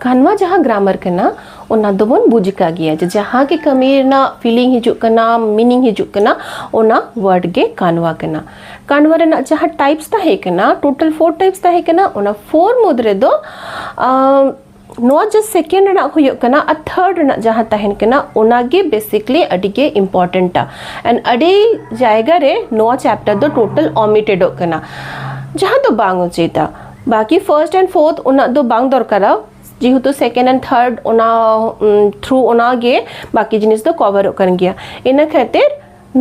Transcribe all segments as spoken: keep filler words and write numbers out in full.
ᱠᱟᱱᱣᱟ ᱡᱟᱦᱟᱸ ᱜᱨᱟᱢᱟᱨ ᱠᱟᱱᱟ, ᱚᱱᱟ ᱫᱚᱵᱚᱱ ᱵᱩᱡᱽ ᱠᱟᱜ ᱜᱮᱭᱟ ᱡᱮ ᱡᱟᱦᱟᱸ ᱜᱮ ᱠᱟᱹᱢᱤ ᱨᱮᱱᱟᱜ ᱯᱷᱤᱞᱤᱝ ᱦᱤᱡᱩᱜ ᱠᱟᱱᱟ, ᱢᱤᱱᱤᱝ ᱦᱤᱡᱩᱜ ᱠᱟᱱᱟ, ᱚᱱᱟ ᱣᱟᱨᱰ ᱜᱮ ᱠᱟᱱᱣᱟ ᱠᱟᱱᱟ᱾ ᱠᱟᱱᱣᱟ ᱨᱮᱱᱟᱜ ᱡᱟᱦᱟᱸ ᱴᱟᱭᱤᱯᱥ ᱛᱟᱦᱮᱸ ᱠᱟᱱᱟ, ᱴᱳᱴᱟᱞ ᱯᱷᱳᱨ ᱴᱟᱭᱤᱯᱥ ᱛᱟᱦᱮᱸ ᱠᱟᱱᱟ, ᱚᱱᱟ ᱯᱷᱳᱨ ᱢᱩᱫᱽ ᱨᱮᱫᱚ ᱟᱢ, ᱱᱚᱣᱟ ᱡᱮ ᱥᱮᱠᱮᱱᱰ ᱨᱮᱱᱟᱜ ᱦᱩᱭᱩᱜ ᱠᱟᱱᱟ ᱟᱨ ᱛᱷᱟᱨᱰ ᱨᱮᱱᱟᱜ ᱡᱟᱦᱟᱸ ᱛᱟᱦᱮᱱ ᱠᱟᱱᱟ, ᱚᱱᱟᱜᱮ ᱵᱮᱥᱤᱠᱞᱤ ᱟᱹᱰᱤ ᱜᱮ ᱤᱢᱯᱚᱨᱴᱮᱱᱴᱟ᱾ ᱮᱱᱰ ᱟᱹᱰᱤ ᱡᱟᱭᱜᱟ ᱨᱮ ᱱᱚᱣᱟ ᱪᱮᱯᱴᱟᱨ ᱫᱚ ᱴᱳᱴᱟᱞ ᱚᱢᱤᱴᱮᱰᱚᱜ ᱠᱟᱱᱟ, ᱡᱟᱦᱟᱸ ᱫᱚ ᱵᱟᱝ ᱩᱪᱤᱛᱟ᱾ ᱵᱟᱠᱤ ᱯᱷᱟᱨᱥᱴ ᱮᱱᱰ ᱯᱷᱳᱨᱛᱷ ᱩᱱᱟᱹᱜ ᱫᱚ ᱵᱟᱝ ᱫᱚᱨᱠᱟᱨᱟ, ᱡᱮᱦᱮᱛᱩ ᱥᱮᱠᱮᱱᱰ ᱮᱱᱰ ᱛᱷᱟᱨᱰ ᱚᱱᱟ ᱛᱷᱨᱩ ᱚᱱᱟ ᱜᱮ ᱵᱟᱠᱤ ᱡᱤᱱᱤᱥ ᱫᱚ ᱠᱚᱵᱷᱟᱨᱚᱜ ᱠᱟᱱ ᱜᱮᱭᱟ᱾ ᱤᱱᱟᱹ ᱠᱷᱟᱹᱛᱤᱨ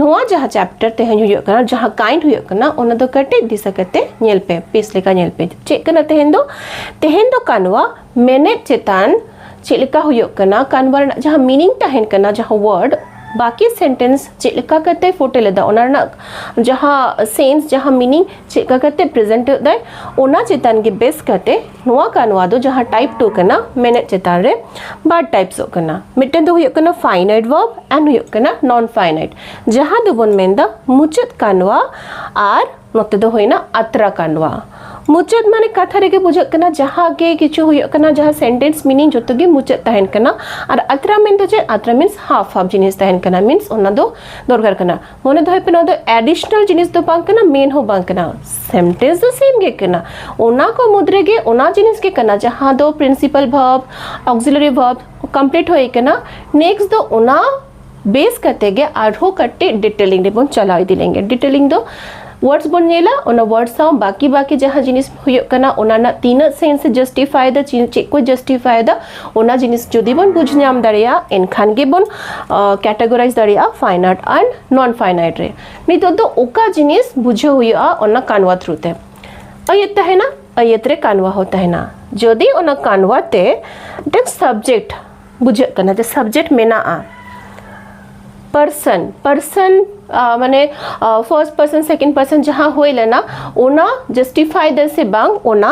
ᱱᱚᱣᱟ ᱡᱟᱦᱟᱸ ᱪᱮᱯᱴᱟᱨ ᱛᱮᱦᱮᱧ ᱦᱩᱭᱩᱜ ᱠᱟᱱᱟ, ᱡᱟᱦᱟᱸ ᱠᱟᱭᱤᱱᱰ ᱦᱩᱭᱩᱜ ᱠᱟᱱᱟ, ᱚᱱᱟ ᱫᱚ ᱠᱟᱹᱴᱤᱡ ᱫᱤᱥᱟᱹ ᱠᱟᱛᱮ ᱧᱮᱞ ᱯᱮ, ᱯᱤᱥ ᱞᱮᱠᱟ ᱧᱮᱞ ᱯᱮ᱾ ᱪᱮᱫ ᱠᱟᱱᱟ ᱛᱮᱦᱮᱧ ᱫᱚ? ᱛᱮᱦᱮᱧ ᱫᱚ ᱠᱟᱱᱣᱟ ᱢᱮᱱᱮᱫ ᱪᱮᱛᱟᱱ ᱪᱮᱫ ᱞᱮᱠᱟ ᱦᱩᱭᱩᱜ ᱠᱟᱱᱟ, ᱠᱟᱱᱣᱟ ᱨᱮᱱᱟᱜ ᱡᱟᱦᱟᱸ ᱢᱤᱱᱤᱝ ᱛᱟᱦᱮᱱ ᱠᱟᱱᱟ, ᱡᱟᱦᱟᱸ ᱣᱟᱨᱰ, ᱵᱟᱠᱤ ᱥᱮᱱᱴᱮᱱᱥ ᱪᱮᱫ ᱞᱮᱠᱟ ᱠᱟᱛᱮ ᱯᱷᱩᱴᱮ ᱞᱮᱫᱟ, ᱚᱱᱟ ᱨᱮᱱᱟᱜ ᱡᱟᱦᱟᱸ ᱥᱮᱱᱥ, ᱡᱟᱦᱟᱸ ᱢᱤᱱᱤᱝ ᱪᱮᱫ ᱞᱮᱠᱟ ᱠᱟᱛᱮ ᱯᱨᱮᱡᱮᱱᱴ ᱮᱫᱟᱭ, ᱚᱱᱟ ᱪᱮᱛᱟᱱ ᱜᱮ ᱵᱮᱥ ᱠᱟᱛᱮ ᱱᱚᱣᱟ ᱠᱟᱱᱣᱟ ᱫᱚ ᱡᱟᱦᱟᱸ ᱴᱟᱭᱤᱯ ᱴᱩ ᱠᱟᱱᱟ, ᱢᱮᱱᱮᱫ ᱪᱮᱛᱟᱱ ᱨᱮ ᱵᱟᱨ ᱴᱟᱭᱤᱯᱥᱚᱜ ᱠᱟᱱᱟ᱾ ᱢᱤᱫᱴᱮᱱ ᱫᱚ ᱦᱩᱭᱩᱜ ᱠᱟᱱᱟ ᱯᱷᱟᱭᱱᱟᱭᱤᱴ ᱵᱷᱟᱨᱵ ᱮᱱᱰ ᱦᱩᱭᱩᱜ ᱠᱟᱱᱟ ᱱᱚᱱ ᱯᱷᱟᱭᱱᱟᱭᱤᱴ, ᱡᱟᱦᱟᱸ ᱫᱚᱵᱚᱱ ᱢᱮᱱᱫᱟ ᱢᱩᱪᱟᱹᱫ ᱠᱟᱱᱣᱟ ᱟᱨ ᱱᱚᱛᱮ ᱫᱚ ᱦᱩᱭᱱᱟ ᱟᱛᱨᱟ ᱠᱟᱱᱣᱟ᱾ ᱢᱩᱪᱟᱹᱫ ᱢᱟᱱᱮ ᱠᱟᱛᱷᱟ ᱨᱮᱜᱮ ᱵᱩᱡᱷᱟᱹᱜ ᱠᱟᱱᱟ, ᱡᱟᱦᱟᱸ ᱜᱮ ᱠᱤᱪᱷᱩ ᱦᱩᱭᱩᱜ ᱠᱟᱱᱟ, ᱡᱟᱦᱟᱸ ᱥᱮᱱᱴᱮᱱᱥ ᱢᱤᱱᱤᱝ ᱡᱚᱛᱚ ᱜᱮ ᱢᱩᱪᱟᱹᱫ ᱛᱟᱦᱮᱱ ᱠᱟᱱᱟ᱾ ᱟᱨ ᱟᱛᱨᱟ ᱢᱮᱱ ᱫᱚ ᱪᱮᱫ? ᱟᱛᱨᱟ ᱢᱤᱱᱥ ᱦᱟᱯ ᱦᱟᱯ ᱡᱤᱱᱤᱥ ᱛᱟᱦᱮᱱ ᱠᱟᱱᱟ, ᱢᱤᱱᱥ ᱚᱱᱟ ᱫᱚ ᱫᱚᱨᱠᱟᱨ ᱠᱟᱱᱟ᱾ ᱢᱚᱱᱮ ᱫᱚᱦᱚᱭ ᱯᱮ, ᱱᱚᱣᱟ ᱫᱚ ᱮᱰᱤᱥᱚᱱᱟᱞ ᱡᱤᱱᱤᱥ ᱫᱚ ᱵᱟᱝ ᱠᱟᱱᱟ, ᱢᱮᱱ ᱦᱚᱸ ᱵᱟᱝ ᱠᱟᱱᱟ, ᱥᱮᱱᱴᱮᱱᱥ ᱫᱚ ᱥᱮᱢ ᱜᱮ ᱠᱟᱱᱟ᱾ ᱚᱱᱟ ᱠᱚ ᱢᱩᱫᱽ ᱨᱮᱜᱮ ᱚᱱᱟ ᱡᱤᱱᱤᱥ ᱜᱮ ᱠᱟᱱᱟ ᱡᱟᱦᱟᱸ ᱫᱚ ᱯᱨᱤᱱᱥᱤᱯᱟᱞ ᱵᱷᱟᱨᱵ, ᱚᱠᱥᱤᱞᱟᱨᱤ ᱵᱷᱟᱨᱵ ᱠᱚᱢᱯᱞᱤᱴ ᱦᱩᱭ ᱠᱟᱱᱟ᱾ ᱱᱮᱠᱥᱴ ᱫᱚ ᱚᱱᱟ ᱵᱮᱥ ᱠᱟᱛᱮ ᱜᱮ ᱟᱨᱦᱚᱸ ᱠᱟᱹᱴᱤᱡ ᱰᱤᱴᱮᱞᱤᱝ ᱨᱮᱵᱚᱱ ᱪᱟᱞᱟᱣ ᱤᱫᱤ ᱞᱮᱱᱜᱮ᱾ ᱰᱤᱴᱮᱞᱤᱝ ᱫᱚ ᱣᱟᱨᱰᱥ ᱵᱚᱱ ᱧᱮᱞᱟ, ᱚᱱᱟ ᱣᱟᱨᱰ ᱥᱟᱶ ᱵᱟᱠᱤ ᱵᱟᱠᱤ ᱡᱟᱦᱟᱸ ᱡᱤᱱᱤᱥ ᱦᱩᱭᱩᱜ ᱠᱟᱱᱟ, ᱚᱱᱟ ᱨᱮᱱᱟᱜ ᱛᱤᱱᱟᱹᱜ ᱥᱮᱱᱥ ᱮ ᱡᱟᱥᱴᱤᱯᱷᱟᱭ ᱮᱫᱟ, ᱪᱮ-, ᱪᱮᱫ ᱠᱚ ᱡᱟᱥᱴᱤᱯᱷᱟᱭ ᱮᱫᱟ, ᱚᱱᱟ ᱡᱤᱱᱤᱥ ᱡᱩᱫᱤ ᱵᱚᱱ ᱵᱩᱡᱽ ᱧᱟᱢ ᱫᱟᱲᱮᱭᱟᱜᱼᱟ, ᱮᱱᱠᱷᱟᱱ ᱜᱮᱵᱚᱱ ᱠᱮᱴᱟᱜᱚᱨᱟᱭᱤᱡᱽ ᱫᱟᱲᱮᱭᱟᱜᱼᱟ ᱯᱷᱟᱭᱱᱟᱭᱤᱴ ᱟᱨ ᱱᱚᱱ ᱯᱷᱟᱭᱱᱟᱭᱤᱴ ᱨᱮ᱾ ᱱᱤᱛᱚᱜ ᱫᱚ ᱚᱠᱟ ᱡᱤᱱᱤᱥ ᱵᱩᱡᱷᱟᱹᱣ ᱦᱩᱭᱩᱜᱼᱟ, ᱚᱱᱟ ᱠᱟᱱᱣᱟ ᱛᱷᱨᱩ ᱛᱮ᱾ ᱟᱹᱭᱟᱹᱛ ᱛᱟᱦᱮᱱᱟ, ᱟᱹᱭᱟᱹᱛ ᱨᱮ ᱠᱟᱱᱣᱟ ᱦᱚᱸ ᱛᱟᱦᱮᱱᱟ᱾ ᱡᱩᱫᱤ ᱚᱱᱟ ᱠᱟᱱᱣᱟ ᱛᱮ ᱢᱤᱫᱴᱮᱱ ᱥᱟᱵᱡᱮᱠᱴ ᱵᱩᱡᱷᱟᱹᱜ ᱠᱟᱱᱟ, ᱡᱮ ᱥᱟᱵᱡᱮᱠᱴ ᱢᱮᱱᱟᱜᱼᱟ, ᱯᱟᱨᱥᱚᱱ, ᱯᱟᱨᱥᱚᱱ ᱢᱟᱱᱮ ᱯᱷᱟᱨᱥᱴ ᱯᱟᱨᱥᱚᱱ, ᱥᱮᱠᱮᱱᱰ ᱯᱟᱨᱥᱚᱱ ᱡᱟᱦᱟᱸ ᱦᱩᱭ ᱞᱮᱱᱟ, ᱚᱱᱟ ᱡᱟᱥᱴᱤᱯᱷᱟᱭ ᱫᱟ ᱥᱮ ᱵᱟᱝ, ᱚᱱᱟ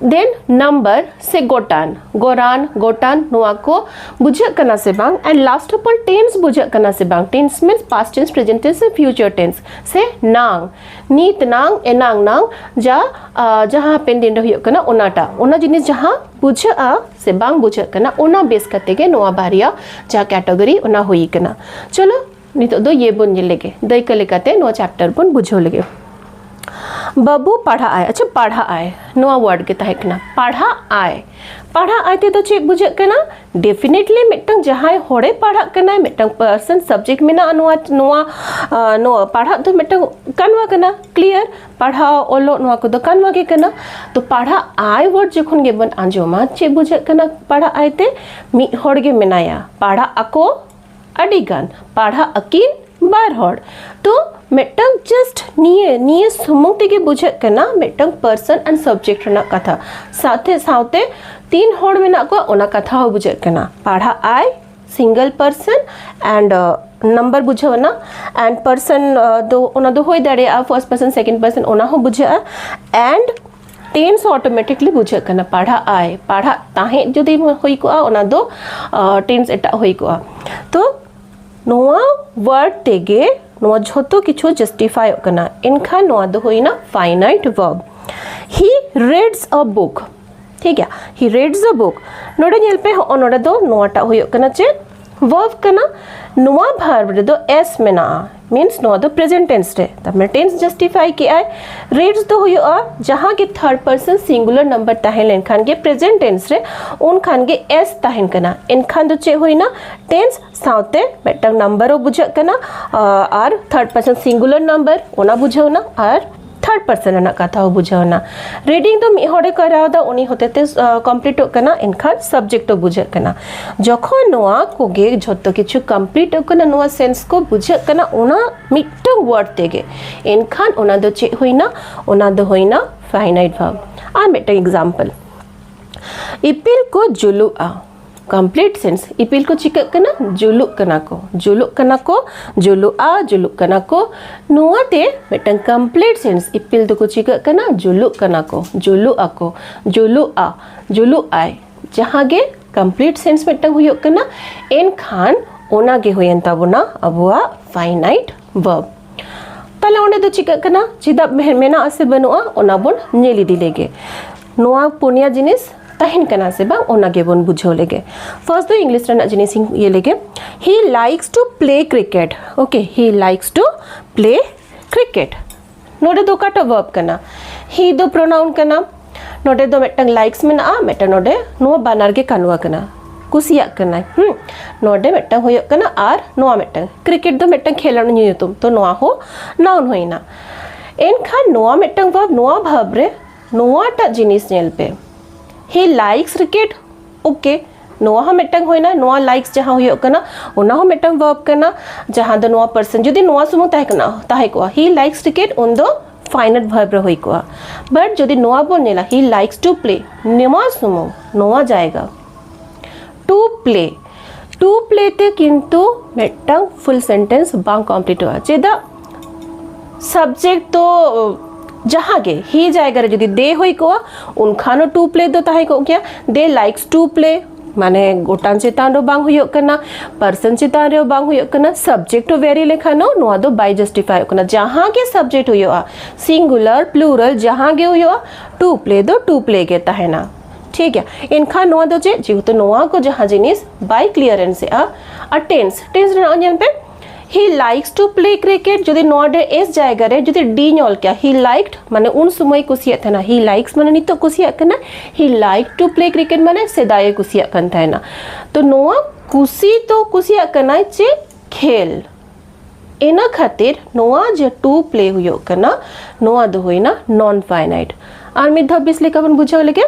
Then number ᱥᱮ ᱜᱚᱴᱟᱱ, ᱜᱚᱨᱟᱱ, ᱜᱚᱴᱟᱱ, ᱱᱚᱣᱟ ᱠᱚ ᱵᱩᱡᱷᱟᱹᱜ ᱠᱟᱱᱟ ᱥᱮ ᱵᱟᱝ? And last of all, tense ᱵᱩᱡᱷᱟᱹᱜ ᱠᱟᱱᱟ ᱥᱮ ᱵᱟᱝ? Tense means past tense, present tense, ᱥᱮ future tense, ᱥᱮ ᱱᱟᱝ, ᱱᱤᱛ ᱱᱟᱝ, ᱮᱱᱟᱝ ᱱᱟᱝ, ᱡᱟ ᱟᱨ ᱡᱟᱦᱟᱸ ᱦᱟᱯᱮᱱ ᱫᱤᱱ ᱨᱮ ᱦᱩᱭᱩᱜ ᱠᱟᱱᱟ ᱚᱱᱟᱴᱟᱜ, ᱚᱱᱟ ᱡᱤᱱᱤᱥ ᱡᱟᱦᱟᱸ ᱵᱩᱡᱷᱟᱹᱜᱼᱟ ᱥᱮ ᱵᱟᱝ ᱵᱩᱡᱷᱟᱹᱜ ᱠᱟᱱᱟ, ᱚᱱᱟ ᱵᱮᱥ ᱠᱟᱛᱮ ᱜᱮ ᱱᱚᱣᱟ ᱵᱟᱨᱭᱟ ᱡᱟᱦᱟᱸ category, ᱚᱱᱟ ᱦᱩᱭ ᱠᱟᱱᱟ᱾ ᱪᱚᱞᱚ, ᱱᱤᱛᱚᱜ ᱫᱚ ᱤᱭᱟᱹ ᱵᱚᱱ ᱧᱮᱞ ᱞᱮᱜᱮ, ᱫᱟᱹᱭᱠᱟᱹ ᱞᱮᱠᱟᱛᱮ ᱱᱚᱣᱟ chapter ᱵᱚᱱ ᱵᱩᱡᱷᱟᱹᱣ ᱞᱮᱜᱮ᱾ ᱵᱟᱹᱵᱩ ᱯᱟᱲᱦᱟᱜ ᱟᱭ, ᱟᱪᱪᱷᱟ, ᱯᱟᱲᱦᱟᱜ ᱟᱭ, ᱱᱚᱣᱟ word ᱜᱮ ᱛᱟᱦᱮᱸ ᱠᱟᱱᱟ, ᱯᱟᱲᱦᱟᱜ ᱟᱭ᱾ ᱯᱟᱲᱦᱟᱜ ᱟᱭ ᱛᱮᱫᱚ ᱪᱮᱫ ᱵᱩᱡᱷᱟᱹᱜ ᱠᱟᱱᱟ? Definitely ᱢᱤᱫᱴᱟᱝ ᱡᱟᱦᱟᱸᱭ ᱦᱚᱲᱮ ᱯᱟᱲᱦᱟᱜ ᱠᱟᱱᱟᱭ, ᱢᱤᱫᱴᱟᱝ person subject ᱢᱮᱱᱟᱜᱼᱟ, ᱱᱚᱣᱟ, ᱱᱚᱣᱟ, ᱟᱸ, ᱱᱚᱣᱟ ᱯᱟᱲᱦᱟᱜ ᱫᱚ ᱢᱤᱫᱴᱟᱝ ᱠᱟᱱᱣᱟ ᱠᱟᱱᱟ, clear? ᱯᱟᱲᱦᱟᱣ, ᱚᱞᱚᱜ, ᱱᱚᱣᱟ ᱠᱚᱫᱚ ᱠᱟᱱᱣᱟ ᱜᱮ ᱠᱟᱱᱟ᱾ ᱛᱚ ᱯᱟᱲᱦᱟᱜ ᱟᱭ word ᱡᱚᱠᱷᱚᱱ ᱜᱮᱵᱚᱱ ᱟᱸᱡᱚᱢᱟ, ᱪᱮᱫ ᱵᱩᱡᱷᱟᱹᱜ ᱠᱟᱱᱟ? ᱯᱟᱲᱦᱟᱜ ᱟᱭ ᱛᱮ ᱢᱤᱫ ᱦᱚᱲ ᱜᱮ ᱢᱮᱱᱟᱭᱟ, ᱯᱟᱲᱦᱟᱜ ᱟᱠᱚ ᱟᱹᱰᱤ ᱜᱟᱱ, ᱯᱟᱲᱦᱟᱜ ᱟᱹᱠᱤᱱ ᱵᱟᱨ ᱦᱚᱲ᱾ ᱛᱚ ᱢᱤᱫᱴᱟᱝ just ᱱᱤᱭᱟᱹ, ᱱᱤᱭᱟᱹ ᱥᱩᱢᱩᱝ ᱛᱮᱜᱮ ᱵᱩᱡᱷᱟᱹᱜ ᱠᱟᱱᱟ ᱢᱤᱫᱴᱟᱝ person and subject ᱨᱮᱱᱟᱜ ᱠᱟᱛᱷᱟ᱾ ᱥᱟᱶᱛᱮ, ᱥᱟᱶᱛᱮ ᱛᱤᱱ ᱦᱚᱲ ᱢᱮᱱᱟᱜ ᱠᱚᱣᱟ, ᱚᱱᱟ ᱠᱟᱛᱷᱟ ᱦᱚᱸ ᱵᱩᱡᱷᱟᱹᱜ ᱠᱟᱱᱟ᱾ ᱯᱟᱲᱦᱟᱜ ᱟᱭ, single person, and, uh, number ᱵᱩᱡᱷᱟᱹᱣ ᱮᱱᱟ, and person, uh, ᱫᱚ, ᱚᱱᱟ ᱫᱚ ᱦᱩᱭ ᱫᱟᱲᱮᱭᱟᱜᱼᱟ first person, second person, ᱚᱱᱟ ᱦᱚᱸ ᱵᱩᱡᱷᱟᱹᱜᱼᱟ, and tense automatically ᱵᱩᱡᱷᱟᱹᱜ ᱠᱟᱱᱟ, ᱯᱟᱲᱦᱟᱜ ᱟᱭ, ᱯᱟᱲᱦᱟᱜ ᱛᱟᱦᱮᱸᱫ ᱡᱩᱫᱤ ᱦᱩᱭ ᱠᱚᱜᱼᱟ, ᱚᱱᱟ ᱫᱚ, ᱟᱸ, tense ᱮᱴᱟᱜ ᱦᱩᱭ ᱠᱚᱜᱼᱟ᱾ ᱛᱚ ᱱᱚᱣᱟ word ᱛᱮᱜᱮ ᱱᱚᱣᱟ ᱡᱷᱚᱛᱚ ᱠᱤᱪᱷᱩ ᱡᱟᱥᱴᱤᱯᱷᱟᱭᱚᱜ ᱠᱟᱱᱟ᱾ ᱮᱱᱠᱷᱟᱱ ᱱᱚᱣᱟ ᱫᱚ ᱦᱩᱭᱱᱟ finite verb. He reads a book. ᱴᱷᱤᱠ ᱜᱮᱭᱟ, he reads a book. ᱱᱚᱰᱮ ᱧᱮᱞ ᱯᱮ, ᱦᱚᱸᱜᱼᱚ ᱱᱚᱰᱮ ᱫᱚ ᱱᱚᱣᱟᱴᱟᱜ ᱦᱩᱭᱩᱜ ᱠᱟᱱᱟ ᱪᱮᱫ? Verb ᱠᱟᱱᱟ᱾ ᱱᱚᱣᱟ verb ᱨᱮᱫᱚ s ᱢᱮᱱᱟᱜᱼᱟ, means ᱱᱚᱣᱟ ᱫᱚ present tense ᱨᱮ, ᱛᱟᱨ ᱢᱟᱱᱮ tense justify ᱠᱮᱜᱼᱟᱭ᱾ Reads ᱫᱚ ᱦᱩᱭᱩᱜᱼᱟ ᱡᱟᱦᱟᱸ ᱜᱮ third person singular number ᱛᱟᱦᱮᱸ ᱞᱮᱱᱠᱷᱟᱱ ᱜᱮ present tense ᱨᱮ, ᱩᱱᱠᱷᱟᱱ ᱜᱮ s ᱛᱟᱦᱮᱱ ᱠᱟᱱᱟ᱾ ᱮᱱᱠᱷᱟᱱ ᱫᱚ ᱪᱮᱫ ᱦᱩᱭᱱᱟ? Tense ᱥᱟᱶᱛᱮ ᱢᱤᱫᱴᱟᱝ number ᱦᱚᱸ ᱵᱩᱡᱷᱟᱹᱜ ᱠᱟᱱᱟ, ᱟᱨ third person singular number ᱚᱱᱟ ᱵᱩᱡᱷᱟᱹᱣ ᱮᱱᱟ, ᱟᱨ third person ᱨᱮᱱᱟᱜ ᱠᱟᱛᱷᱟ ᱦᱚᱸ ᱵᱩᱡᱷᱟᱹᱣ ᱮᱱᱟ᱾ Reading ᱫᱚ ᱢᱤᱫ ᱦᱚᱲᱮ ᱠᱚᱨᱟᱣ ᱮᱫᱟ, ᱩᱱᱤ ᱦᱚᱛᱮᱛᱮ completeᱚᱜ ᱠᱟᱱᱟ, ᱮᱱᱠᱷᱟᱱ subject ᱫᱚ ᱵᱩᱡᱷᱟᱹᱜ ᱠᱟᱱᱟ᱾ ᱡᱚᱠᱷᱚᱱ ᱱᱚᱣᱟ ᱠᱚᱜᱮ ᱡᱷᱚᱛᱚ ᱠᱤᱪᱷᱩ completeᱚᱜ ᱠᱟᱱᱟ, ᱱᱚᱣᱟ sense ᱠᱚ ᱵᱩᱡᱷᱟᱹᱜ ᱠᱟᱱᱟ, ᱚᱱᱟ ᱢᱤᱫᱴᱟᱝ word ᱛᱮᱜᱮ, ᱮᱱᱠᱷᱟᱱ ᱚᱱᱟ ᱫᱚ ᱪᱮᱫ ᱦᱩᱭᱱᱟ? ᱚᱱᱟ ᱫᱚ ᱦᱩᱭᱱᱟ finite verb. ᱟᱨ ᱢᱤᱫᱴᱟᱝ example, ᱤᱯᱤᱞ ᱠᱚ ᱡᱩᱞᱩᱜᱼᱟ᱾ complete sense, ᱤᱯᱤᱞ ᱠᱚ ᱪᱤᱠᱟᱹᱜ ᱠᱟᱱᱟ? ᱡᱩᱞᱩᱜ ᱠᱟᱱᱟ ᱠᱚ, ᱡᱩᱞᱩᱜ ᱠᱟᱱᱟ ᱠᱚ, ᱡᱩᱞᱩᱜᱼᱟ, ᱡᱩᱞᱩᱜ ᱠᱟᱱᱟ ᱠᱚ᱾ ᱱᱚᱣᱟᱛᱮ ᱢᱤᱫᱴᱟᱝ complete sense, ᱤᱯᱤᱞ ᱫᱚᱠᱚ ᱪᱤᱠᱟᱹᱜ ᱠᱟᱱᱟ? ᱡᱩᱞᱩᱜ ᱠᱟᱱᱟ ᱠᱚ, ᱡᱩᱞᱩᱜ ᱟᱠᱚ, ᱡᱩᱞᱩᱜᱼᱟ, ᱡᱩᱞᱩᱜ ᱟᱭ᱾ ᱡᱟᱦᱟᱸ ᱜᱮ complete sense ᱢᱤᱫᱴᱟᱝ ᱦᱩᱭᱩᱜ ᱠᱟᱱᱟ, ᱮᱱᱠᱷᱟᱱ ᱚᱱᱟ ᱜᱮ ᱦᱩᱭᱮᱱ ᱛᱟᱵᱚᱱᱟ ᱟᱵᱚᱣᱟᱜ finite verb᱾ ᱛᱟᱦᱞᱮ ᱚᱸᱰᱮ ᱫᱚ ᱪᱤᱠᱟᱹᱜ ᱠᱟᱱᱟ? ᱪᱮᱫᱟᱜ ᱢᱮ-, ᱢᱮᱱᱟᱜᱼᱟ ᱥᱮ ᱵᱟᱹᱱᱩᱜᱼᱟ, ᱚᱱᱟ ᱵᱚᱱ ᱧᱮᱞ ᱤᱫᱤ ᱞᱮᱜᱮ᱾ ᱱᱚᱣᱟ ᱯᱩᱱᱭᱟ ᱡᱤᱱᱤᱥ ᱛᱟᱦᱮᱱ ᱠᱟᱱᱟ ᱥᱮ ᱵᱟᱝ, ᱚᱱᱟ ᱜᱮᱵᱚᱱ ᱵᱩᱡᱷᱟᱹᱣ ᱞᱮᱜᱮ᱾ First ᱫᱚ English ᱨᱮᱱᱟᱜ ᱡᱤᱱᱤᱥ ᱤᱧ ᱤᱭᱟᱹ ᱞᱮᱜᱮ᱾ He likes to play cricket. Okay, he likes to play cricket. ᱱᱚᱰᱮ ᱫᱚ ᱚᱠᱟᱴᱟᱜ verb ᱠᱟᱱᱟ? He ᱫᱚ pronoun ᱠᱟᱱᱟ᱾ ᱱᱚᱰᱮ ᱫᱚ ᱢᱤᱫᱴᱟᱝ likes ᱢᱮᱱᱟᱜᱼᱟ, ᱢᱤᱫᱴᱟᱝ ᱱᱚᱰᱮ ᱱᱚᱣᱟ ᱵᱟᱱᱟᱨ ᱜᱮ ᱠᱟᱱᱣᱟ ᱠᱟᱱᱟ, ᱠᱩᱥᱤᱭᱟᱜ ᱠᱟᱱᱟᱭ᱾ ᱦᱩᱸ, ᱱᱚᱰᱮ ᱢᱤᱫᱴᱟᱝ ᱦᱩᱭᱩᱜ ᱠᱟᱱᱟ ᱟᱨ ᱱᱚᱣᱟ ᱢᱤᱫᱴᱟᱝ᱾ Cricket ᱫᱚ ᱢᱤᱫᱴᱟᱝ ᱠᱷᱮᱞᱳᱰ ᱧᱩᱛᱩᱢ, ᱛᱚ ᱱᱚᱣᱟ ᱦᱚᱸ noun ᱦᱩᱭᱱᱟ᱾ ᱮᱱᱠᱷᱟᱱ ᱱᱚᱣᱟ ᱢᱤᱫᱴᱟᱝ verb, ᱱᱚᱣᱟ verb ᱨᱮ ᱱᱚᱣᱟᱴᱟᱜ ᱡᱤᱱᱤᱥ ᱧᱮᱞ ᱯᱮ, he likes cricket. Okay, ᱱᱚᱣᱟ ᱦᱚᱸ ᱢᱤᱫᱴᱟᱝ ᱦᱩᱭᱱᱟ᱾ ᱱᱚᱣᱟ likes ᱡᱟᱦᱟᱸ ᱦᱩᱭᱩᱜ ᱠᱟᱱᱟ, ᱚᱱᱟ ᱦᱚᱸ ᱢᱤᱫᱴᱟᱝ verb ᱠᱟᱱᱟ, ᱡᱟᱦᱟᱸ ᱫᱚ ᱱᱚᱣᱟ person, ᱡᱩᱫᱤ ᱱᱚᱣᱟ ᱥᱩᱢᱩᱝ ᱛᱟᱦᱮᱸ ᱠᱟᱱᱟ, ᱛᱟᱦᱮᱸ ᱠᱚᱜᱼᱟ, he likes cricket, ᱩᱱᱫᱚ finite verb ᱨᱮ ᱦᱩᱭ ᱠᱚᱜᱼᱟ᱾ But ᱡᱩᱫᱤ ᱱᱚᱣᱟ ᱵᱚᱱ ᱧᱮᱞᱟ, he likes to play, ᱱᱚᱣᱟ ᱥᱩᱢᱩᱝ, ᱱᱚᱣᱟ ᱡᱟᱭᱜᱟ, to play, to play ᱛᱮ ᱠᱤᱱᱛᱩ ᱢᱤᱫᱴᱟᱝ full sentence ᱵᱟᱝ completeᱚᱜᱼᱟ᱾ ᱪᱮᱫᱟᱜ? Subject ᱫᱚ ᱡᱟᱦᱟᱸ ᱜᱮ, he ᱡᱟᱭᱜᱟ ᱨᱮ ᱡᱩᱫᱤ they ᱦᱩᱭ ᱠᱚᱜᱼᱟ, ᱩᱱᱠᱷᱟᱱ ᱦᱚᱸ to play ᱫᱚ ᱛᱟᱦᱮᱸ ᱠᱚᱜ ᱜᱮᱭᱟ᱾ They likes to play, ᱢᱟᱱᱮ ᱜᱚᱴᱟᱝ ᱪᱮᱛᱟᱱ ᱨᱮ ᱵᱟᱝ ᱦᱩᱭᱩᱜ ᱠᱟᱱᱟ, person ᱪᱮᱛᱟᱱ ᱨᱮ ᱵᱟᱝ ᱦᱩᱭᱩᱜ ᱠᱟᱱᱟ, subject ᱦᱚᱸ vary ᱞᱮᱠᱷᱟᱱ ᱦᱚᱸ ᱱᱚᱣᱟ ᱫᱚ ᱵᱟᱭ justifyᱚᱜ ᱠᱟᱱᱟ᱾ ᱡᱟᱦᱟᱸ ᱜᱮ subject ᱦᱩᱭᱩᱜᱼᱟ, singular, plural, ᱡᱟᱦᱟᱸ ᱜᱮ ᱦᱩᱭᱩᱜᱼᱟ, to play ᱫᱚ to play ᱜᱮ ᱛᱟᱦᱮᱱᱟ᱾ ᱴᱷᱤᱠ ᱜᱮᱭᱟ, ᱮᱱᱠᱷᱟᱱ ᱱᱚᱣᱟ ᱫᱚ ᱪᱮᱫ? ᱡᱮᱦᱮᱛᱩ ᱱᱚᱣᱟ ᱠᱚ ᱡᱟᱦᱟᱸ ᱡᱤᱱᱤᱥ ᱵᱟᱭ clearance ᱮᱜᱼᱟ, ᱟᱨ tense, tense ᱨᱮᱱᱟᱜ ᱧᱮᱞ ᱯᱮ, he likes to play cricket, ᱡᱩᱫᱤ ᱱᱚᱰᱮ S ᱡᱟᱭᱜᱟ ᱨᱮ ᱡᱩᱫᱤ D ᱧᱚᱞ ᱠᱮᱭᱟ, he liked, ᱢᱟᱱᱮ ᱩᱱ ᱥᱚᱢᱚᱭ ᱠᱩᱥᱤᱭᱟᱜ ᱛᱟᱦᱮᱱᱟ, he likes ᱢᱟᱱᱮ ᱱᱤᱛᱚᱜ ᱠᱩᱥᱤᱭᱟᱜ ᱠᱟᱱᱟ, he liked to play cricket ᱢᱟᱱᱮ ᱥᱮᱫᱟᱭᱮ ᱠᱩᱥᱤᱭᱟᱜ ᱠᱟᱱ ᱛᱟᱦᱮᱱᱟ᱾ ᱛᱚ ᱱᱚᱣᱟ ᱠᱩᱥᱤ ᱫᱚ ᱠᱩᱥᱤᱭᱟᱜ ᱠᱟᱱᱟᱭ ᱪᱮᱫ? ᱠᱷᱮᱞ᱾ ᱤᱱᱟᱹ ᱠᱷᱟᱹᱛᱤᱨ ᱱᱚᱣᱟ ᱡᱮ to play ᱦᱩᱭᱩᱜ ᱠᱟᱱᱟ, ᱱᱚᱣᱟ ᱫᱚ ᱦᱩᱭᱱᱟ non finite᱾ ᱟᱨ ᱢᱤᱫ ᱫᱷᱟᱣ ᱵᱮᱥ ᱞᱮᱠᱟ ᱵᱚᱱ ᱵᱩᱡᱷᱟᱹᱣ ᱞᱮᱜᱮ,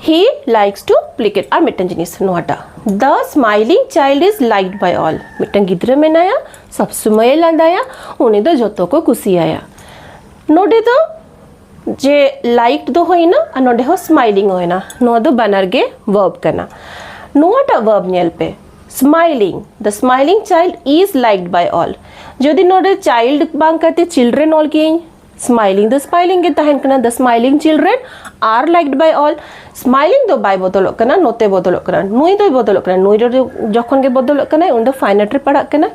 he likes to play cricket᱾ ᱟᱨ ᱢᱤᱫᱴᱟᱝ ᱡᱤᱱᱤᱥ ᱱᱚᱣᱟᱴᱟᱜ, the smiling child is liked by all, ᱢᱤᱫᱴᱟᱝ ᱜᱤᱫᱽᱨᱟᱹ ᱢᱮᱱᱟᱭᱟ, ᱥᱚᱵ ᱥᱚᱢᱚᱭᱮ ᱞᱟᱸᱫᱟᱭᱟ, ᱩᱱᱤ ᱫᱚ ᱡᱚᱛᱚ ᱠᱚ ᱠᱩᱥᱤᱭᱟᱭᱟ᱾ ᱱᱚᱰᱮ ᱫᱚ ᱡᱮ liked ᱫᱚ ᱦᱩᱭᱱᱟ ᱟᱨ ᱱᱚᱰᱮ ᱦᱚᱸ smiling ᱦᱩᱭᱱᱟ, ᱱᱚᱣᱟ ᱫᱚ ᱵᱟᱱᱟᱨ ᱜᱮ verb ᱠᱟᱱᱟ᱾ ᱱᱚᱣᱟᱴᱟᱜ verb ᱧᱮᱞ ᱯᱮ, smiling, the smiling child is liked by all. ᱡᱩᱫᱤ ᱱᱚᱰᱮ child ᱵᱟᱝ ᱠᱟᱛᱮ children ᱚᱞ ᱠᱤᱭᱟᱹᱧ, smiling ᱫᱚ smiling ᱜᱮ ᱛᱟᱦᱮᱱ ᱠᱟᱱᱟ, the smiling children are liked by all. smiling ᱫᱚ ᱵᱟᱭ ᱵᱚᱫᱚᱞᱚᱜ ᱠᱟᱱᱟ, ᱱᱚᱛᱮ ᱵᱚᱫᱚᱞᱚᱜ ᱠᱟᱱᱟ, ᱱᱩᱭ ᱫᱚᱭ ᱵᱚᱫᱚᱞᱚᱜ ᱠᱟᱱᱟ, ᱱᱩᱭ ᱫᱚ ᱡᱚᱠᱷᱚᱱ ᱜᱮ ᱵᱚᱫᱚᱞᱚᱜ ᱠᱟᱱᱟᱭ ᱩᱱ ᱫᱚ finite ᱨᱮ ᱯᱟᱲᱟᱜ ᱠᱟᱱᱟᱭ᱾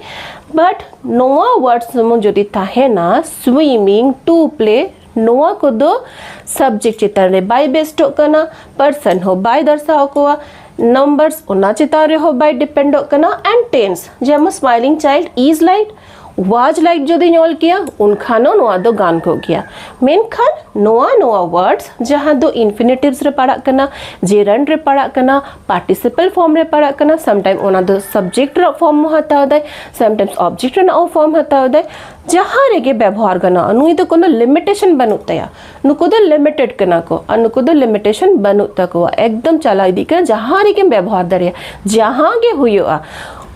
But ᱱᱚᱣᱟ word ᱥᱩᱢᱩᱝ ᱡᱩᱫᱤ ᱛᱟᱦᱮᱱᱟ, swimming, to play, ᱱᱚᱣᱟ ᱠᱚᱫᱚ subject ᱪᱮᱛᱟᱱ ᱨᱮ ᱵᱟᱭ ᱵᱮᱥᱴᱚᱜ ᱠᱟᱱᱟ, person ᱦᱚᱸ ᱵᱟᱭ ᱫᱚᱨᱥᱟᱣ ᱠᱚᱣᱟ, numbers ᱚᱱᱟ ᱪᱮᱛᱟᱱ ᱨᱮᱦᱚᱸ ᱵᱟᱭ ᱰᱤᱯᱮᱱᱰᱚᱜ ᱠᱟᱱᱟ, and tense, ᱡᱮᱢᱚᱱ smiling child is liked, was liked ᱡᱩᱫᱤᱧ ᱚᱞ ᱠᱮᱭᱟ ᱩᱱᱠᱷᱟᱱ ᱦᱚᱸ ᱱᱚᱣᱟ ᱫᱚ ᱜᱟᱱ ᱠᱚᱜ ᱜᱮᱭᱟ᱾ ᱢᱮᱱᱠᱷᱟᱱ ᱱᱚᱣᱟ ᱱᱚᱣᱟ words ᱡᱟᱦᱟᱸ ᱫᱚ infinitives ᱨᱮ ᱯᱟᱲᱟᱜ ᱠᱟᱱᱟ, gerund ᱨᱮ ᱯᱟᱲᱟᱜ ᱠᱟᱱᱟ, participle form ᱨᱮ ᱯᱟᱲᱟᱜ ᱠᱟᱱᱟ, sometimes ᱚᱱᱟ ᱫᱚ subject ᱨᱮᱱᱟᱜ form ᱦᱚᱸ ᱦᱟᱛᱟᱣ ᱫᱟᱭ, sometimes object ᱨᱮᱱᱟᱜ ᱦᱚᱸ form ᱦᱟᱛᱟᱣ ᱫᱟᱭ, ᱡᱟᱦᱟᱸ ᱨᱮᱜᱮ ᱵᱮᱵᱚᱦᱟᱨ ᱜᱟᱱᱚᱜᱼᱟ, ᱱᱩᱭ ᱫᱚ ᱠᱳᱱᱳ limitation ᱵᱟᱹᱱᱩᱜ ᱛᱟᱭᱟ᱾ ᱱᱩᱠᱩ ᱫᱚ limited ᱠᱟᱱᱟ ᱠᱚ ᱟᱨ ᱱᱩᱠᱩ ᱫᱚ limitation ᱵᱟᱹᱱᱩᱜ ᱛᱟᱠᱚᱣᱟ, ᱮᱠᱫᱚᱢ ᱪᱟᱞᱟᱣ ᱤᱫᱤᱜ ᱠᱟᱱᱟ, ᱡᱟᱦᱟᱸ ᱨᱮᱜᱮᱢ ᱵᱮᱵᱚᱦᱟᱨ ᱫᱟᱲᱮᱭᱟᱜᱼᱟ, ᱡᱟᱦᱟᱸ ᱜᱮ ᱦᱩᱭᱩᱜᱼᱟ,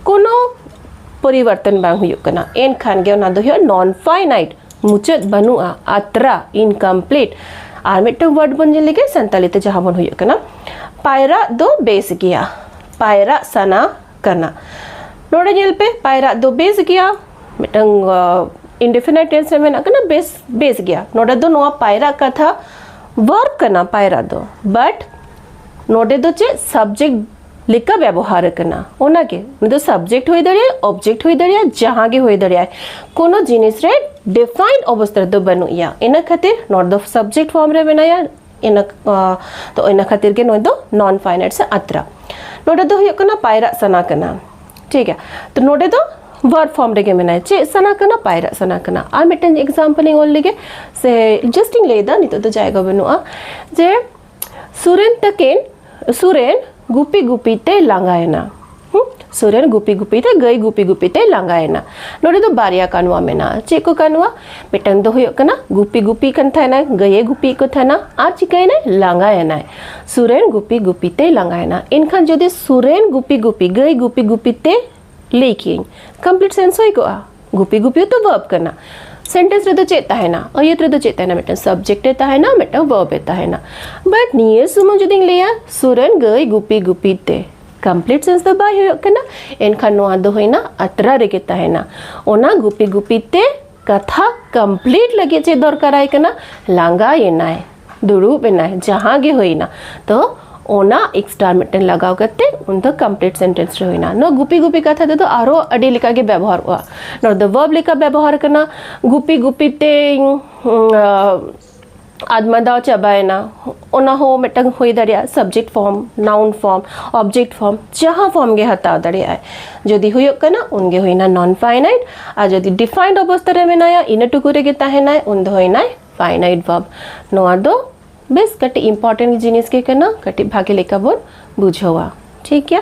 ᱠᱳᱱᱳ ᱯᱚᱨᱤᱵᱚᱨᱛᱚᱱ ᱵᱟᱝ ᱦᱩᱭᱩᱜ ᱠᱟᱱᱟ᱾ ᱮᱱᱠᱷᱟᱱ ᱜᱮ ᱚᱱᱟ ᱫᱚ ᱦᱩᱭᱩᱜᱼᱟ non finite, ᱢᱩᱪᱟᱹᱫ ᱵᱟᱹᱱᱩᱜᱼᱟ, ᱟᱛᱨᱟ, incomplete᱾ ᱟᱨ ᱢᱤᱫᱴᱟᱝ word ᱵᱚᱱ ᱧᱮᱞ ᱞᱮᱜᱮ ᱥᱟᱱᱛᱟᱲᱤ ᱛᱮ ᱡᱟᱦᱟᱸ ᱵᱚᱱ ᱦᱩᱭᱩᱜ ᱠᱟᱱᱟ, ᱯᱟᱭᱨᱟᱜ ᱫᱚ ᱵᱮᱥ ᱜᱮᱭᱟ, ᱯᱟᱭᱨᱟᱜ ᱥᱟᱱᱟ ᱠᱟᱱᱟ᱾ ᱱᱚᱰᱮ ᱧᱮᱞ ᱯᱮ, ᱯᱟᱭᱨᱟᱜ ᱫᱚ ᱵᱮᱥ ᱜᱮᱭᱟ, ᱢᱤᱫᱴᱟᱝ indefinite tense ᱨᱮ ᱢᱮᱱᱟᱜ ᱠᱟᱱᱟ ᱵᱮᱥ, ᱵᱮᱥ ᱜᱮᱭᱟ᱾ ᱱᱚᱰᱮ ᱫᱚ ᱱᱚᱣᱟ ᱯᱟᱭᱨᱟᱜ ᱠᱟᱛᱷᱟ verb ᱠᱟᱱᱟ ᱯᱟᱭᱨᱟᱜ ᱫᱚ, but ᱱᱚᱰᱮ ᱫᱚ ᱪᱮᱫ subject ᱞᱮᱠᱟ ᱵᱮᱵᱚᱦᱟᱨ ᱟᱠᱟᱱᱟ, ᱚᱱᱟᱜᱮ᱾ ᱩᱱᱤ ᱫᱚ subject ᱦᱩᱭ ᱫᱟᱲᱮᱭᱟᱜᱼᱟ, object ᱦᱩᱭ ᱫᱟᱲᱮᱭᱟᱜᱼᱟ, ᱡᱟᱦᱟᱸ ᱜᱮ ᱦᱩᱭ ᱫᱟᱲᱮᱭᱟᱜᱼᱟ, ᱠᱳᱱᱳ ᱡᱤᱱᱤᱥ ᱨᱮ defined ᱚᱵᱚᱥᱛᱟ ᱨᱮᱫᱚ ᱵᱟᱹᱱᱩᱜ ᱮᱭᱟ᱾ ᱤᱱᱟᱹ ᱠᱷᱟᱹᱛᱤᱨ ᱱᱚᱰᱮ ᱫᱚ subject form ᱨᱮ ᱢᱮᱱᱟᱭᱟ, ᱤᱱᱟᱹ ᱛᱚ ᱤᱱᱟᱹ ᱠᱷᱟᱹᱛᱤᱨ ᱜᱮ ᱱᱩᱭ ᱫᱚ non finite ᱥᱮ ᱟᱛᱨᱟ᱾ ᱱᱚᱰᱮ ᱫᱚ ᱦᱩᱭᱩᱜ ᱠᱟᱱᱟ ᱯᱟᱭᱨᱟᱜ ᱥᱟᱱᱟ ᱠᱟᱱᱟ, ᱴᱷᱤᱠ ᱜᱮᱭᱟ᱾ ᱛᱚ ᱱᱚᱰᱮ ᱫᱚ verb form ᱨᱮᱜᱮ ᱢᱮᱱᱟᱭᱟ, ᱪᱮᱫ ᱥᱟᱱᱟ ᱠᱟᱱᱟ? ᱯᱟᱭᱨᱟᱜ ᱥᱟᱱᱟ ᱠᱟᱱᱟ᱾ ᱟᱨ ᱢᱤᱫᱴᱮᱱ example ᱤᱧ ᱚᱞ ᱞᱮᱜᱮ, ᱥᱮ just ᱤᱧ ᱞᱟᱹᱭᱫᱟ, ᱱᱤᱛᱚᱜ ᱫᱚ ᱡᱟᱭᱜᱟ ᱵᱟᱹᱱᱩᱜᱼᱟ, ᱡᱮ ᱥᱩᱨᱮᱱ ᱛᱟᱹᱠᱤᱱ, ᱥᱩᱨᱮᱱ ᱜᱩᱯᱤ ᱜᱩᱯᱤ ᱛᱮ ᱞᱟᱸᱜᱟᱭᱮᱱᱟ᱾ ᱦᱩᱸ? ᱥᱩᱨᱮᱱ ᱜᱩᱯᱤ ᱜᱩᱯᱤ ᱛᱮ, ᱜᱟᱹᱭ ᱜᱩᱯᱤ ᱜᱩᱯᱤ ᱛᱮ ᱞᱟᱸᱜᱟᱭᱮᱱᱟ᱾ ᱱᱚᱰᱮ ᱫᱚ ᱵᱟᱨᱭᱟ ᱠᱟᱱᱣᱟ ᱢᱮᱱᱟᱜᱼᱟ᱾ ᱪᱮᱫ ᱠᱚ ᱠᱟᱱᱣᱟ? ᱢᱤᱫᱴᱟᱝ ᱫᱚ ᱦᱩᱭᱩᱜ ᱠᱟᱱᱟ ᱜᱩᱯᱤ ᱜᱩᱯᱤ ᱠᱟᱱ ᱛᱟᱦᱮᱱᱟᱭ, ᱜᱟᱹᱭᱮ ᱜᱩᱯᱤᱭᱮᱫ ᱠᱚ ᱛᱟᱦᱮᱱᱟ, ᱟᱨ ᱪᱤᱠᱟᱹᱭᱮᱱᱟᱭ? ᱞᱟᱸᱜᱟᱭᱮᱱᱟᱭ᱾ ᱥᱩᱨᱮᱱ ᱜᱩᱯᱤ ᱜᱩᱯᱤ ᱛᱮᱭ ᱞᱟᱸᱜᱟᱭᱮᱱᱟ᱾ ᱮᱱᱠᱷᱟᱱ ᱡᱩᱫᱤ ᱥᱩᱨᱮᱱ ᱜᱩᱯᱤ ᱜᱩᱯᱤ, ᱜᱟᱹᱭ ᱜᱩᱯᱤ ᱜᱩᱯᱤ ᱛᱮ ᱞᱟᱹᱭ ᱠᱤᱭᱟᱹᱧ, complete sentence ᱦᱩᱭ ᱠᱚᱜᱼᱟ᱾ ᱜᱩᱯᱤ ᱜᱩᱯᱤ ᱛᱚ verb ᱠᱟᱱᱟ᱾ ᱥᱮᱱᱴᱮᱱᱥ ᱨᱮᱫᱚ ᱪᱮᱫ ᱛᱟᱦᱮᱱᱟ? ᱟᱹᱭᱟᱹᱛ ᱨᱮᱫᱚ ᱪᱮᱫ ᱛᱟᱦᱮᱱᱟ? ᱢᱤᱫᱴᱟᱝ ᱥᱟᱵᱡᱮᱠᱴ ᱮ ᱛᱟᱦᱮᱱᱟ, ᱢᱤᱫᱴᱟᱝ ᱵᱷᱟᱨᱵ ᱮ ᱛᱟᱦᱮᱱᱟ᱾ ᱵᱟᱴ ᱱᱤᱭᱟᱹ ᱥᱩᱢᱩᱝ ᱡᱩᱫᱤᱧ ᱞᱟᱹᱭᱟ, ᱥᱩᱨᱮᱱ ᱜᱟᱹᱭ ᱜᱩᱯᱤ ᱜᱩᱯᱤ ᱛᱮ, ᱠᱚᱢᱯᱞᱤᱴ ᱥᱮᱱᱥ ᱫᱚ ᱵᱟᱭ ᱦᱩᱭᱩᱜ ᱠᱟᱱᱟ᱾ ᱮᱱᱠᱷᱟᱱ ᱱᱚᱣᱟ ᱫᱚ ᱦᱩᱭᱱᱟ ᱟᱛᱨᱟ ᱨᱮᱜᱮ ᱛᱟᱦᱮᱱᱟ᱾ ᱚᱱᱟ ᱜᱩᱯᱤ ᱜᱩᱯᱤ ᱛᱮ ᱠᱟᱛᱷᱟ ᱠᱚᱢᱯᱞᱤᱴ ᱞᱟᱹᱜᱤᱫ ᱪᱮᱫ ᱫᱚᱨᱠᱟᱨᱟᱭ ᱠᱟᱱᱟ? ᱞᱟᱸᱜᱟᱭᱮᱱᱟᱭ, ᱫᱩᱲᱩᱵ ᱮᱱᱟᱭ, ᱡᱟᱦᱟᱸ ᱜᱮ ᱦᱩᱭᱱᱟ᱾ ᱛᱚ ᱚᱱᱟ ᱮᱠᱥᱴᱨᱟ ᱢᱤᱫᱴᱮᱱ ᱞᱟᱜᱟᱣ ᱠᱟᱛᱮ ᱩᱱ ᱫᱚ ᱠᱚᱢᱯᱞᱤᱴ ᱥᱮᱱᱴᱮᱱᱥ ᱨᱮ ᱦᱩᱭᱱᱟ᱾ ᱱᱚᱣᱟ ᱜᱩᱯᱤ ᱜᱩᱯᱤ ᱠᱟᱛᱷᱟ ᱛᱮᱫᱚ ᱟᱨᱦᱚᱸ ᱟᱹᱰᱤ ᱞᱮᱠᱟ ᱜᱮ ᱵᱮᱵᱚᱦᱟᱨᱚᱜᱼᱟ᱾ ᱱᱚᱣᱟ ᱫᱚ ᱵᱷᱟᱨᱵ ᱞᱮᱠᱟ ᱵᱮᱵᱚᱦᱟᱨ ᱠᱟᱱᱟ, ᱜᱩᱯᱤ ᱜᱩᱯᱤ ᱛᱮᱧ ᱩᱸ, ᱟᱫᱢᱟ ᱫᱟᱣ ᱪᱟᱵᱟᱭᱮᱱᱟ᱾ ᱚᱱᱟ ᱦᱚᱸ ᱢᱤᱫᱴᱟᱝ ᱦᱩᱭ ᱫᱟᱲᱮᱭᱟᱜᱼᱟ, subject form, noun form, object form, ᱡᱟᱦᱟᱸ ᱯᱷᱚᱨᱢ ᱜᱮ ᱦᱟᱛᱟᱣ ᱫᱟᱲᱮᱭᱟᱜᱼᱟᱭ᱾ ᱡᱩᱫᱤ ᱦᱩᱭᱩᱜ ᱠᱟᱱᱟ, ᱩᱱᱜᱮ ᱦᱩᱭᱱᱟ ᱱᱚᱱ ᱯᱷᱟᱭᱱᱟᱭᱤᱴ᱾ ᱟᱨ ᱡᱩᱫᱤ ᱰᱤᱯᱷᱟᱭᱤᱱᱰ ᱚᱵᱚᱥᱛᱟ ᱨᱮ ᱢᱮᱱᱟᱭᱟ, ᱤᱱᱟᱹ ᱴᱩᱠᱩ ᱨᱮᱜᱮ ᱛᱟᱦᱮᱱᱟᱭ, ᱩᱱ ᱫᱚ ᱦᱩᱭᱱᱟᱭ ᱯᱷᱟᱭᱱᱟᱭᱤᱴ ᱵᱷᱟᱨᱵ᱾ ᱱᱚᱣᱟ ᱫᱚ ᱵᱮᱥ ᱠᱟᱹᱴᱤᱡ ᱤᱢᱯᱚᱨᱴᱮᱱᱴ ᱡᱤᱱᱤᱥ ᱜᱮ ᱠᱟᱱᱟ, ᱠᱟᱹᱴᱤᱡ ᱵᱷᱟᱜᱮ ᱞᱮᱠᱟ ᱵᱚᱱ ᱵᱩᱡᱷᱟᱹᱣᱟ᱾ ᱴᱷᱤᱠ ᱜᱮᱭᱟ,